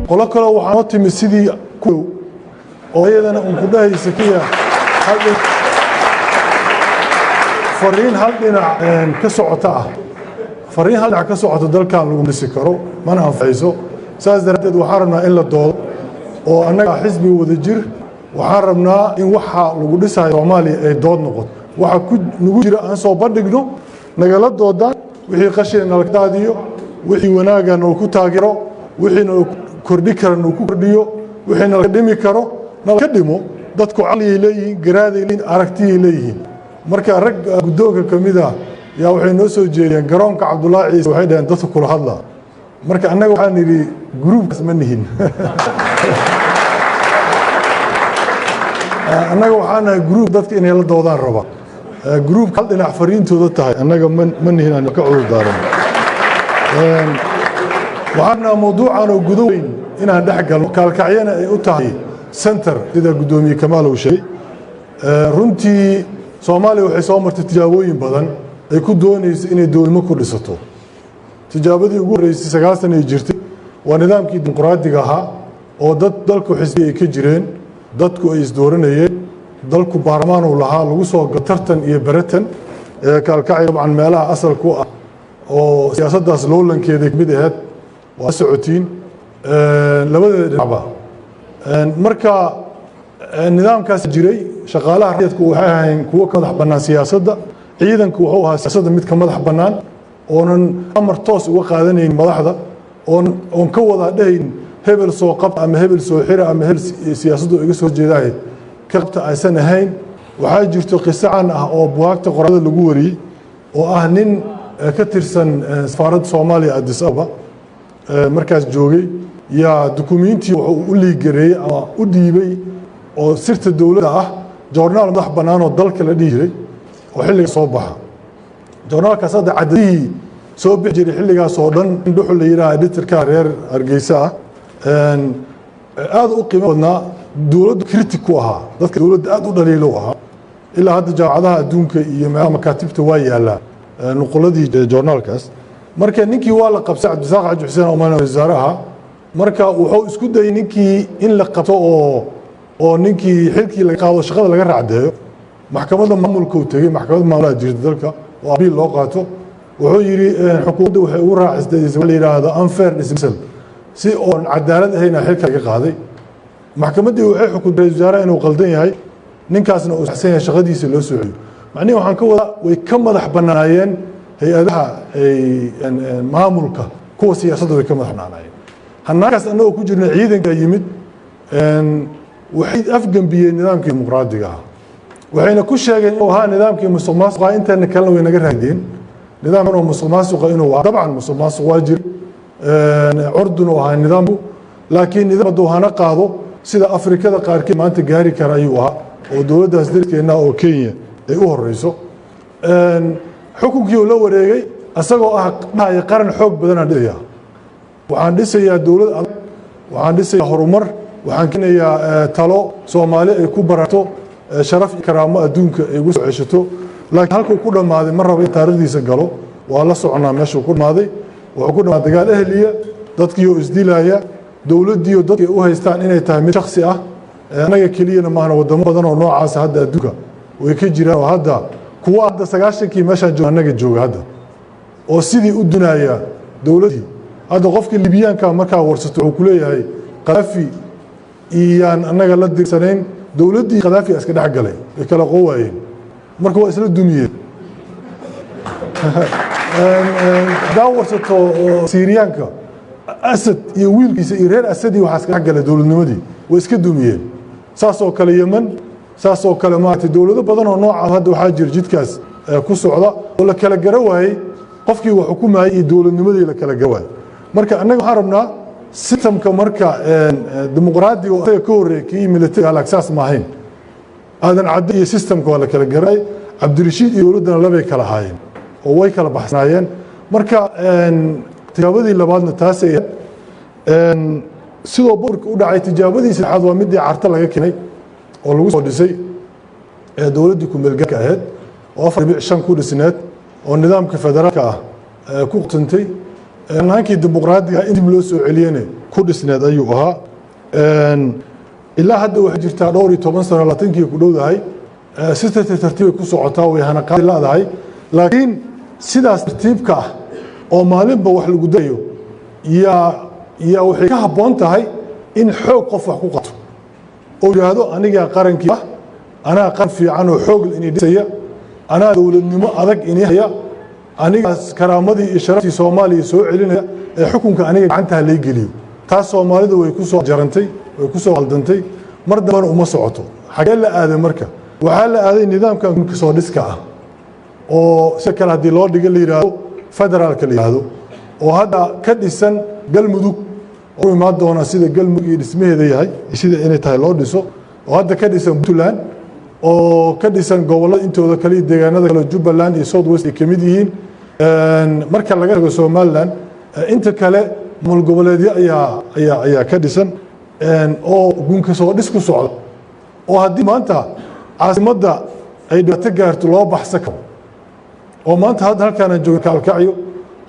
Qolo kaleo waxaa noo timi sidii ku oo iyadana un ku dhahaysa kiya fariin hal dhinac ka socota ah. Fariin hal dhinac ka socota dalkan lagu dhisi karo, mana anfacayso. Saas daraaddeed waxaan rabnaa in la doodo, oo annaga xisbiga Wadajir waxaan rabnaa in waxa lagu dhisayo Soomaaliya ay dood noqoto. Waxa ku nagu jira aan soo bandhigno, nagala doodaan, wixii qashina nala daadiyo, wixii wanaaga nala ku taageero, wixii nala kordhi kara nala ku kordhiyo, wixii nala dhimi karo nala ka dhimo. Dadku caqliyay leeyihiin, garaaday leeyihiin, aragtiyay leeyihiin. Marka rag guddoonka ka mid ah yaa waxay noo soo jeediyeen garoonka Cabdullaahi Ciise. Waxay dhaheen, "Dadka kula hadla." Marka annaga waxaan nidhi, gruubkaas ma nihin. Annaga waxaan nahay gruub dadka inay la doodaan raba. Gruubka hal dhinac fariintooda tahay annaga ma nihin, aan ka cudur daaran. Waxaan rabnaa mawduucan oo gudo weyn inaan dhex galno, Kaalkacyana ay u tahay center, sida guddoomiye Kamaal uu sheegay. Runtii Soomaaliya waxay soo martay tijaabooyin badan ay ku doonayso inay dowladnimo ku dhisato. Tijaabadii ugu horreysay 9 sana ay jirtay, waa nidaamkii dimuqraadiga ahaa oo dad dalku xisbi ay ka jireen, dadku ay isdooranayeen, dalku baarlamaan uu lahaa, lagu soo galo tartan iyo beratan. Kaalkacyo dabcan meelaha asalku ah oo siyaasaddaas loolankeeda kamid aheyd, waa socotiin labadeeda dhinacba. Marka nidaamkaas jiray, shaqaalaha rayidku waxay ahayn kuwo ka madax bannaan siyaasadda, ciidanku wuxuu ahaa siyaasadda mid ka madax bannaan, oonan amar toos uga qaadanayn madaxda, oon ka wada dhahayn hebel soo qabta ama hebel soo xira ama hebel siyaasaddu iga soo jeedahay ka qabta aysan ahayn. Waxaa jirto qiso caan ah oo buwaagta qoraalada lagu wariyey, oo ah nin ka tirsan safaaradda Soomaaliya Addis Ababa markaas joogay yaa dukumiintii wuxuu u liigareeyey ama u dhiibay oo sirta dowladda ah joornaal madax bannaan oo dalka la dhihi jiray oo xilliga soo baxa. Joornaalkaas hadda cadadihii soo bixi jiray xilligaas oo dhan in Dhuxul la yidhaha, editorka reer Hargeysa ah, aad u qiimo badnaa, dowladdu critic ku ahaa, dadka dowladda aad u dhaliilo ahaa. Ilaa hadda jaamacadaha adduunka iyo meelaha makaatibta waa yaallaa nuquladii joornaalkaas. Marka ninkii waa la qabsay, Cabdisaaq Xaji Xuseen Omaan wasaaraha. Marka wuxuu isku dayay ninkii in la qabto oo ninkii xilkii laga qaado, shaqada laga raacdeeyo. Maxkamadda maamulka uu tegey, maxkamadda maamulaha jirta dalka oo abiil loo qaato. Wuxuu yidhi, xukuumadda waxay ugu raacisday la yidhaahdo unfair dismissal, si oon cadaalad ahayna xilka laga qaaday. Maxkamaddii waxay xukuntay ra'iisul wasaaraha inuu qaldan yahay, ninkaasna uu saxsan yahay, shaqadiisa loo soo celiyo. Macnihi waxaan ka wadaa, way ka madax bannaanaayeen hay-adaha maamulka, kuwa siyaasadda way ka madax bannaanaayeen. Hanaankaas annagoo ku jirna ciidanka yimid, waxay afgembiyeen nidaamkii dimuqraadiga ah, waxayna ku sheegeen inuu ahaa nidaamkii musuq maasuqa. Inteena kalena way naga raadiyeen nidaamkan oo musuq maasuqa inuu ahaa. Dabcan musuq maasuq waa jiray, curdun uu ahaa nidaamku, laakiin nidaam hadduu hana qaado sida Afrikada qaarkeed maanta gaari kara ayuu ahaa, oo dowladdaas dariskeenna oo Kenya ay u horeyso. Xukunkii uu la wareegay isagoo ah dhahaya, "Qaran xoog badanaan dhisayaa, waxaan dhisayaa dowlad adag, waxaan dhisayaa horumar, waxaan keenayaa talo Soomaali ay ku barato, sharaf iyo karaamo adduunka ay ugu soo ceshato." Laakiin halkuu ku dhammaaday ma raba in taarikhdiisa galo, waa la soconaa meeshuu ku dhammaaday. Wuxuu ku dhammaaday dagaal ehliya, dadkii oo isdilaya, dowladdii oo dadkii u haystaan inay tahay mid shaksi ah. Annaga keliyana maahna, wadamo badan oo noocaasa hadda adduunka way ka jiraan, oo hadda kuwa hadda 90-kii meeshaan jooga annaga jooga hadda oo sidii u dunaya dowladdii. Hadda qofkii Libiyaanka markaa warsato wuxuu ku leeyahay, "Khadaafi iyaan annaga la dirsanayn, dowladdii Khadaafi iska dhex galay, way kala qoowaayeen, marka waa isla dumiyeen." Haddaa warsato Siiriyaanka, Asad iyo wiilkiisa iyo reer Asadii waxaa iska dhex galay dowladnimadii, way iska dumiyeen. Saas oo kale Yemen, saas oo kale maaragtay dowlado badan oo nooca hadda waxaa jira jidkaas ku socda oo la kala gara waayey qofkii wax xukumayay iyo dowladnimadii la kala gara waayey. Marka annaga waxaan rabnaa systemka marka dimuqraadiga oo isaga ka horreeyay kii militariga alagsaas ma ahayn. Aadan Cadde iyo systemka waa la kala garay, Cabdirashiid iyo dowladdana labay kala ahaayeen oo way kala baxsanaayeen. Marka tijaabadii labaadna taasay ahayd. Sidoo burka u dhacay, tijaabadii saddexaad waa midii Carta laga keenay oo lagu soo dhisay ee dowladdii kumeelgaarka ahayd oo 4.5 ku dhisneed oo nidaamka federaalka ah ku qutantay, hanaankii dimuqraadiga in dib loo soo celiyene ku ku dhisneed ayuu ahaa. Ilaa hadda waxay jirtaa dhowr iyo toban sano, 20kii ku dhowdahay. Si tartiib tartiibay ku socotaa, way hanaqaadi la'dahay, laakiin sidaas tartiibka ah oo maalinba wax lagu dayo yaa waxay ka habboon tahay in xoog qof wax ku qato oo yidhaahdo: "Anigaa qarankii ah, anaa qaran fiican oo xoog inii dhisaya, anaa dowladnimo adag inii haya, anigaas karaamadii iyo sharaftii Soomaaliya soo celinaya, ee xukunka aniga gacantaha lay geliyo." Taas Soomaalidu way ku soo jarantay, way ku soo qaldantay, mar dambana uma socoto. Xagee la aaday marka? Waxaa la aaday nidaamkan soo dhiska ah, oo sida kale haddii loo dhigo la yidhaahdo federaalka la yidhaahdo, oo hadda ka dhisan Galmudug, u imaan doonaa sida Galmudug iyo dhismaheeda yahay, sida inay tahay loo dhiso, oo hadda ka dhisan Puntland, oo ka dhisan gobollada intooda kale iyo deegaanada kale, Jubbaland iyo South West ay ka mid yihiin. Marka laga tago Somaliland, inta kale maamul goboleedyo ayaa ka dhisan oo gunka soo dhis ku socda, oo haddii maanta caasimadda ay dhibaato gaarto loo baxsan karo. Oo maanta hadda halkaanaan joogna, Kaalkacyo,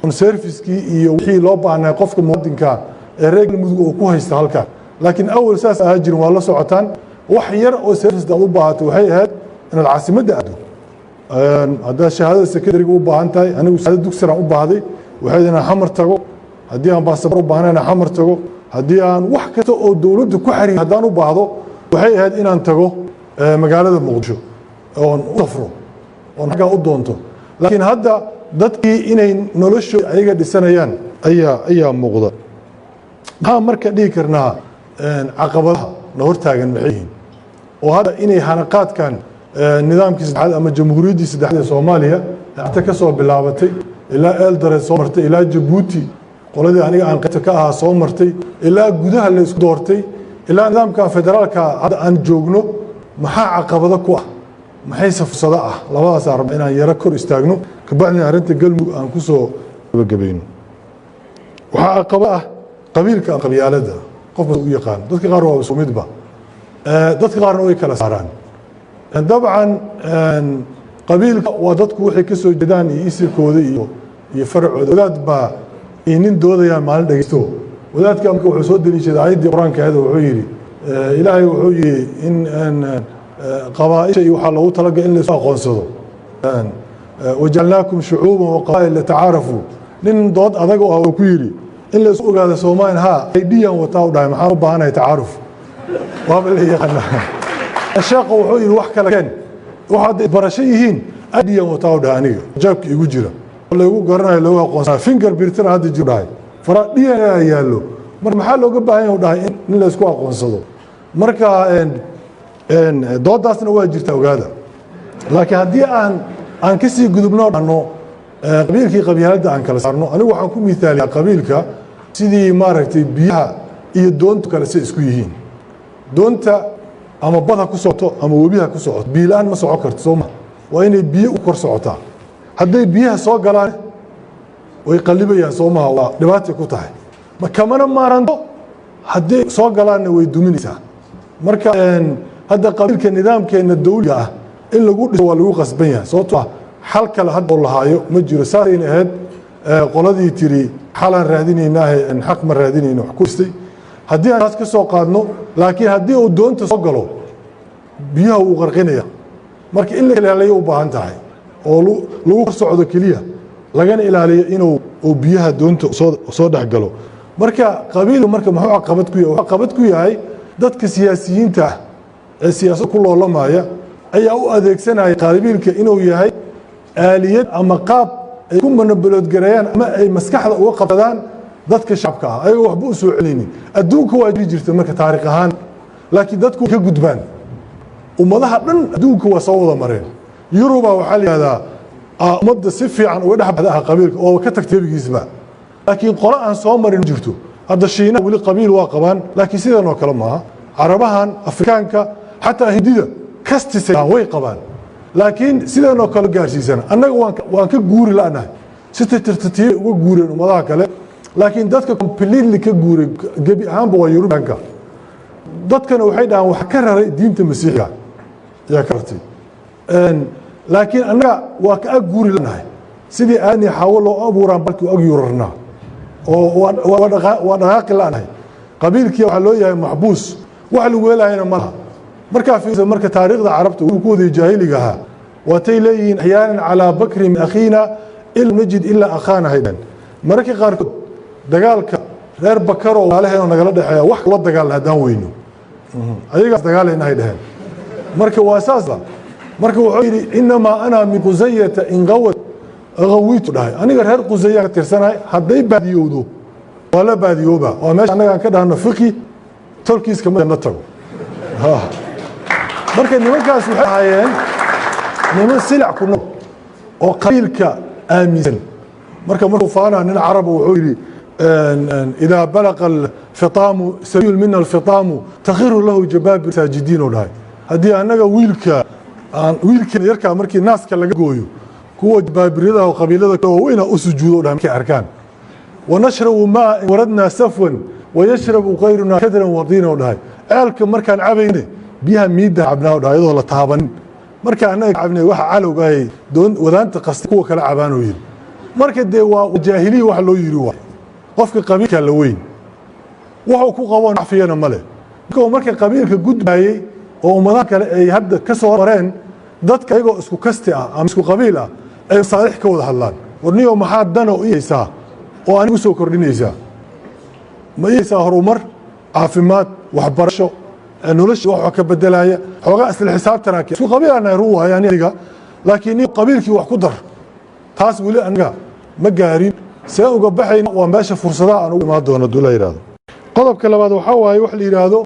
on service-kii iyo wixii loo baahnay qofka muwaadinka ee reer Galmudug oo ku haysta halkaan. Laakiin awal saas ahaa jirin, waa la socotaan. Wax yar oo service aad u baahato waxay ahayd inaad caasimadda aado. Haddaad shahaadada secondary-ga u baahan tahay, anigu shahaadada dugsigaan u baahday, waxay inaan Xamar tago. Haddii aan baasaboor u baahna, inaan Xamar tago. Haddii aan wax kasta oo dowladda ku xariir haddaan u baahdo, waxay ahayd inaan tago magaalada Muqdisho oon u safro oon xaggaa u doonto. Laakiin hadda dadkii inay noloshooda ayaga dhisanayaan ayaa muuqda. Maxaa marka dhihi karnaa? Caqabadaha na hortaagan maxay yihiin oo hadda inay hanaqaadkan nidaamkii saddexaad ama jamhuuriyaddii saddexaad ee Soomaaliya ata ka soo bilaabatay, ilaa Eldoret soo martay, ilaa Jabuuti qoladii aniga aan qaybta ka ahaa soo martay, ilaa gudaha la isku doortay, ilaa nidaamka federaalka hadda aan joogno, maxaa caqabado ku ah, maxayse fursado ah? Labadaas aan rabna inaan yaro kor istaagno, kabacdina arrinta Galmudug aan ku soo gabagabayno. Waxaa caqabado ah qabiilka, qabyaalada qofka u yaqaan. Dadka qaar waa isku midba, dadka qaarna way kala saaraan. Dabcan qabiilka waa dadku waxay ka soo jeedaan iyo isirkooda iyo faracooda. Wadaad baa iyo nin doodayaan maalin dhegeysto. Wadaadka marka wuxuu soo deliishaday aayaddii Qur-aanka ahayd oo wuxuu yidhi, Ilaahay wuxuu yidhi in qabaaisha iyo waxaa loogu talagalay in la isu aqoonsado: "Wajacalnaakum shucuuban waqabaa'il litacaarafuu." Nin dood adag oo ah uu ku yidhi in la isu ogaado Soomaaliya haa ID-yan wataa, u dhahay, maxaan u baahanahay tacaaruf? Waaba la yaqaanaa. Sheekhu wuxuu yidhi: "Wax kale keen, waxaad barasho yihiin, ID-yan wataa," u dhahay, "aniga jaabka igu jira lagu garanayo, lagu aqoonsanayo, fingerprint-na hadda jiro," dhahay, "fara DNA yaallo, marka maxaa looga baahan yahay?" u dhahay, in la isku aqoonsado. Marka doodaasna waa jirta, ogaada. Laakiin haddii aan kasii gudubno, dhahno qabiilkii qabyaaladda aan kala saarno, anigu waxaan ku miaaliyaa qabiilka sidii maaragtay biyaha iyo doontu kale si isku yihiin. Doonta ama bad ha ku socoto ama webi ha ku socoto, biyo la-aan ma socon karto, soo ma? Waa inay biyo u kor socotaa. Hadday biyaha soo galaan way qalibayaan, soo maha? Waa dhibaatay ku tahay, ma kamana maaranto. Hadday soo galaanna way duminaysaa. Marka hadda qabiilka nidaamkeena dawliga ah in lagu dhiso waa lagu qasban yahay, sababto ah xal kale hadda oo lahaayo ma jiro. Saasayna ahayd qoladii tiri xalaan raadinaynaahe, xaq ma raadinayno, wax ku dhistay haddii aan taas ka soo qaadno. Laakiin haddii uu doonta soo galo, biyaha wuu qarqinaya. Marka in la ilaaliyo u baahan tahay oo lagu kor socdo keliya, lagana ilaaliyo inuu uu biyaha doonta soo dhex galo. Marka qabiilku marka muxuu caqabad ku yahay? Wuxuu caqabad ku yahay dadka siyaasiyiinta ah ee siyaasad ku loolamaya ayaa u adeegsanaya qabiilka inuu yahay aaliyad ama qaab ay ku manipulate gareeyaan ama ay maskaxda uga qabsadaan dadka shacabka ah, ayagoo waxba u soo celinaynin. Adduunka waa jiri jirta marka taariikh ahaan, laakiin dadku way ka gudbaan. Ummadaha dhan adduunka waa soo wada mareen. Yuruba waxaa la yihahdaa ummadda si fiican uga dhex baxda ah qabiilka oo ka tagtay gebigiisba, laakiin qolo aan soo marin jirto. Hadda Shiinaha weli qabiil waa qabaan, laakiin sidan oo kale maaha. Carabahan, Afrikaanka, xataa Hindida caste way qabaan, laakiin sidan oo kale gaarsiisana. Annaga waan ka guuri la'nahay. Si tartiib uga guureen ummadaha kale, laakiin dadka completely ka guuray gebi ahaanba waa Yurubiyaanka. Dadkana waxay dhahaan wax ka raray diinta Masiixiga ayaa ka rartay, laakiin annaga waa ka ag guuri lanahay. Sidii aadni Xaawo loo abuuraan balkii ag yurarnaa oo waa dhaqaaqi la'nahay. Qabiilkii waxaa loo yahay maxbuus, wax lagu helayana ma laha. Markaa fiirsa marka taariikhda Carabta uu ku waday jaahiliga ahaa, waatay leeyihiin axyaanan calaa bakri min akhiina in najid ilaa akhaana haydhan. Mararka qaarkood dagaalka reer Bakaroo walaalaheenoo nagala dhexeeya wax la dagaal haddaan weyno, ayagaas dagaalayna hay dheheen. Marka waa saasba. Marka wuxuu yidhi inamaa ana min Qusayata in qawad qawiitu dhahay, aniga reer Qusaya ka tirsanahay, hadday baadiyowdo waa la baadiyooba. Waa meesha annagaan ka dhahno fiqi tolkiis kama na tago. Marka nimankaas waxay ahaayeen niman silac ku nool oo qabiilka aaminsan. Marka markuu faanaa nin Caraba wuxuu yidhi idaa balaqa alfitaamu sabiil mina alfitaamu takhiru lahu jabaabir saajidiin oo dhahay, haddii annaga wiilka aan wiilkeena yarkaa markii naaska laga gooyo, kuwa jabaabiryadaha oo qabiilada waaweyna u sujuudo dhahay markay arkaan. Wanashrabu maa waradnaa safwan wayashrabu kayruna kadran wadiina oo dhahay, ceelka markaan cabayne biyaha miidda cabnaa oo dhahay iyadoo la taabanin, marka annaga cabnay waxa calowga ahay doon wadaanta qasta kuwa kala cabaan oo yidhi. Marka dee waa jaahiliya wax loo yidhi, waa qofka qabiilka la weyn wuxuu ku qabo nacfiyana male. Marka qabiilka gudbayey oo ummadaha kale ay hadda ka soo mareen, dadka ayagoo isku kasti ah ama isku qabiil ah ay masaalix ka wada hadlaan. Warniyo maxaa dana u haysaa oo anigu soo kordhinaysaa? Ma ihaysaa horumar, caafimaad, waxbarasho, nolosha wax ka bedelaya? Xoogaa isla xisaabtanaa isku qabiil aan run waayo aniga, laakiin qabiilkii wax ku dar taas weli aniga ma gaarin. See uga baxayna? Waa meesha fursadaha aan ugu imaan doono hadduu la yidhaahdo. Qodobka labaad waxaa waaye wax la yidhaahdo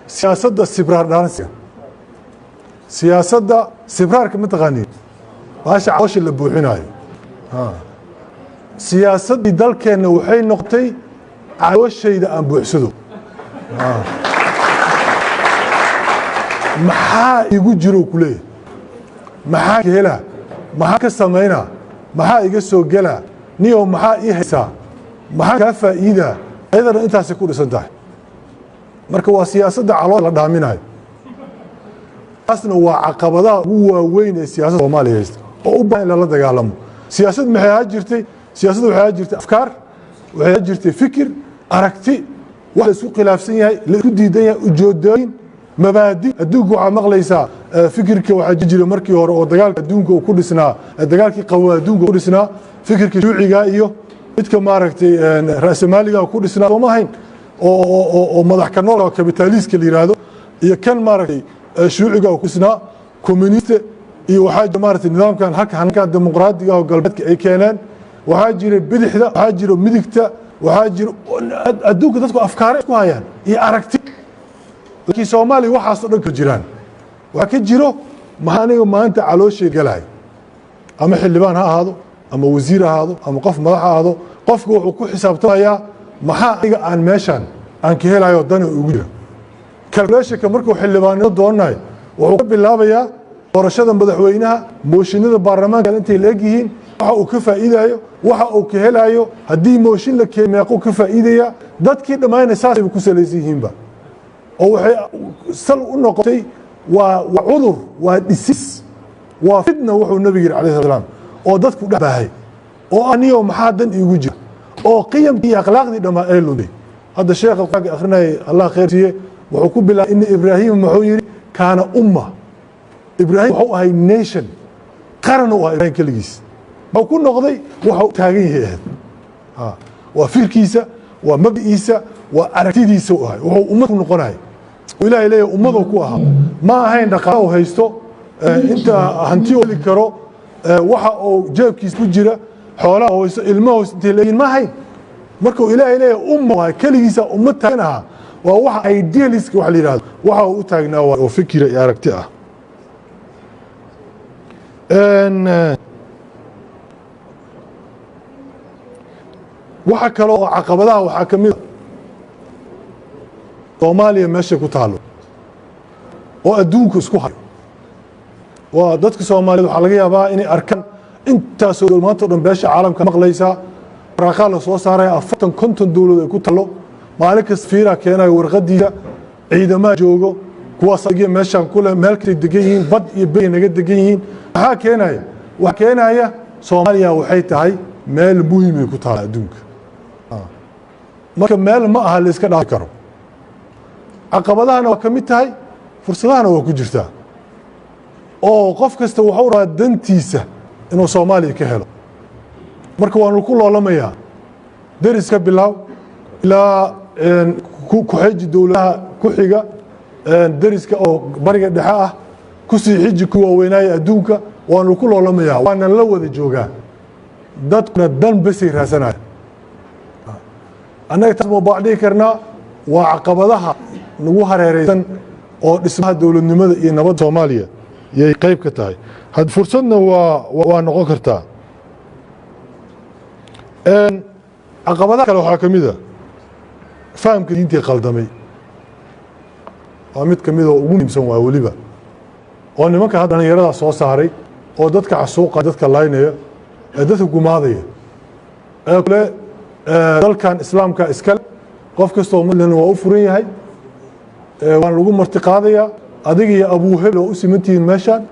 siyaasadda sibraar dhaansiga. Siyaasadda sibraarka ma taqaaniin? Baasha caloosha la buuxinaayo. Siyaasaddii dalkeenna waxay noqotay calooshayda aan buuxsado, maxaa igu jiro ku leeyahay, maxaa ka helaa, maxaa ka samaynaa, maxaa iga soo gelaa, niyow maxaa ii haysaa, maxaa kaa faa'iidaa? Ayadana intaasay ku dhisan tahay. Marka waa siyaasadda calool la dhaaminayo. Taasna waa caqabadaha ugu waaweyn ee siyaasadda Soomaaliya haysta oo u baahan in lala dagaalamo. Siyaasad maxay ahaa jirtay? Siyaasadda waxay ahaa jirtay afkaar, waxay ahaa jirtay fikir, aragti, wax la isku khilaafsan yahay, la isku diidan yahay, ujeedooyin, mabaadi. Adduunka waxaa maqlaysaa fikirka waxaa jira markii hore oo dagaalka adduunka uu ku dhisnaa, dagaalkii qabow adduunka ku dhisnaa, fikirka shuuciga iyo midka maaragtay ra'samaaliga ku dhisnaa, sooma ahayn? Oo madax ka nool oo kapitaaliska la yiraahdo iyo kan maaragtay shuuciga ku dhisnaa, communiste, iyo waxaa jira maaragtay nidaamkan halka hankan dimuqraadiga oo galbeedka ay keeneen. Waxaa jira bidixda, waxaa jira midigta, waxaa jira adduunka dadku afkaare isku hayaan iyo aragti. Laakiin Soomaaliya waxaasoo dhan ka jiraan. Waxaa ka jiro maxaa aniga maanta calooshee galay? Ama xildhibaan ha ahaado, ama wasiir ha ahaado, ama qof madax ha ahaado, qofka wuxuu ku xisaabtamayaa maxaa aniga aan meeshan aan ka helayo dani ugu jira. Calculationka markuu xildhibaannimo doonayo wuxuu ka bilaabayaa doorashada madaxweynaha, mooshinada baarlamaanka intay la egyihiin, waxa uu ka faa'iidayo, waxa uu ka helayo, haddii mooshin la keeno meequu ka faa'iidaya. Dadkii dhammaayna saasay ku salaysan yihiinba, oo waxay sal u noqotay waa cudur, waa dhisis, waa fitna wuxuu nabiga yidhi alayhi salaam oo dadku dhex baahay oo aniyo maxaa dan iigu jira, oo qiyamkii iyo akhlaaqdii dhammaa ay luntay. Hadda sheekha quraanka akhrinayay, Allah khayr siiye, wuxuu ku bilaabay ina Ibraahim, muxuu yidhi? Kaana umma. Ibraahim wuxuu ahay nation, qaran u ahaa. Ibraahim keligiis muxuu ku noqday? Wuxuu taagan yahay ahayd waa fikirkiisa, waa mabdi'iisa, waa aragtidiisa u ahay wuxuu ummad ku noqonaya. Ilaahay leeyahay ummaduu ku ahaa. Ma ahayn dhaqaale uu haysto, inta hanti uu heli karo, waxa uu jeebkiisa ku jira, xoolaha haysto, ilmaha haysto intay leeyihiin, ma ahayn. Markuu Ilaahay leeyahay umma waay, keligiisa ummad taagan ahaa, waa waxa idealiska wax la yidhahdo, waxa uu u taagnaa waa oo fikira iyo aragti ah. Waxa kale oo caqabadaha waxaa ka mid a Soomaaliya meeshay ku taalo oo adduunku isku hayo. Waa dadka Soomaaliyeed waxaa laga yaabaa inay arkaan intaasoo maanta o dhan beesha caalamka maqlaysaa, waraaqaa la soo saaraya, 40 50 dowladood ay ku taalo, maalin kasta fiiraa keenayo warqadiisa, ciidamaha joogo, kuwaas meeshaan kule, meel kastay degan yihiin, bad iyo bey naga degan yihiin. Maxaa keenaya? Waxaa keenaya Soomaaliya waxay tahay meel muhiimay ku taala adduunka. Marka meel ma aha la iska dhaafi karo. Caqabadahana waa ka mid tahay, fursadahana waa ku jirtaa, oo qof kasta waxuu rabaa dantiisa inuu Soomaaliya ka helo. Marka waanu ku loolamayaa, deriska bilaaw ilaa ku-xiji dowladaha ku xiga deriska oo Bariga Dhexe ah, kusii xiji ku waaweynaaya adduunka. Waanu ku loolamayaa, waanan la wada joogaa. Dadkuna dan besay raasanaya. Annaga taas ma baa dhihi karnaa? Waa caqabadaha nagu hareereysan oo dhismaha dowladnimada iyo nabadda Soomaaliya yay qayb ka tahay. Fursadna waa noqon kartaa. Caqabadaha kale waxaa ka mid a fahamka diintii qaldamay. Waa mid ka mid oo ugu muhiimsan, waa weliba oo nimanka hadda dhalinyaradaa soo saaray oo dadka xasuuqa, dadka laynaya, ee dadka gumaadaya, ee kule dalkan Islaamka iskale, qof kastoo Muslimna waa u furan yahay, waan lagu marti qaadayaa, adiga iyo abuuhebel oo u simantihiin meeshaan.